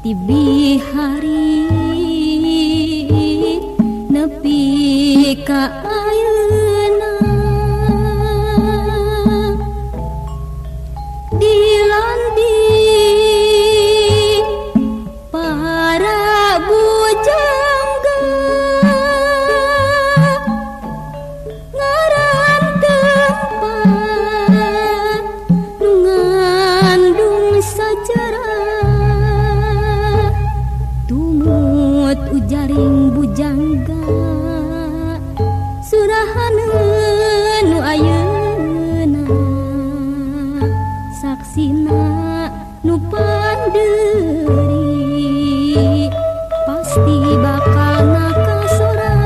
Tibi hari nepi ka ayeuna dilandi para bujangga ngaran tempat nu ngandung sajarah tumut ujaring bujangga surahaneun nu ayeuna saksina nu panderi pasti bakal nakasorang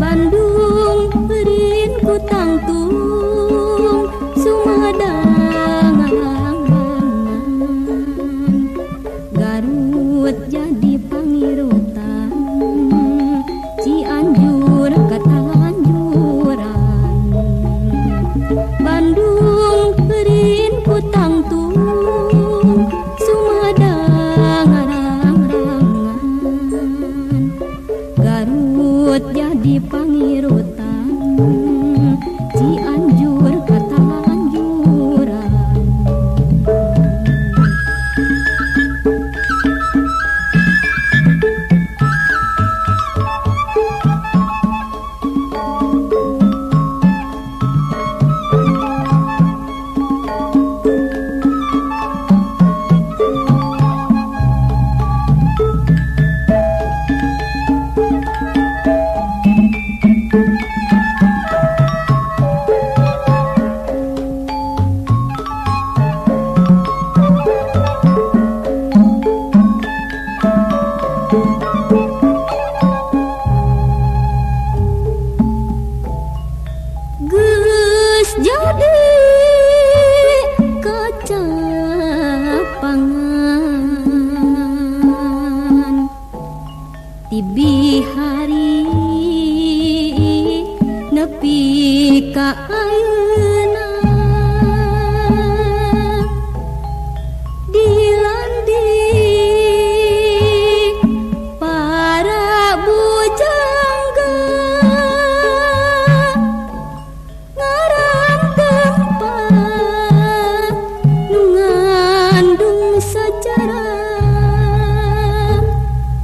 Bandung eureun ku tangtung Sumedang ngalangbangan Garut jadi pangirutan Cianjur katalanjuran Bandung eureun ku tangtung Sumedang ngarang-rangan Garut jadi pangirutan Cianjur katalanjuran. Geus jadi kacapangan tibi hari nepi ka ayeuna dilandi para bujangga ngaran tempat nu ngandung sajarah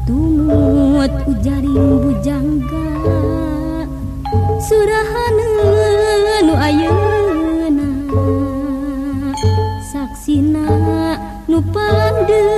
tumut ujaring bujangga surahaneun nu ayeuna saksina nu panderi.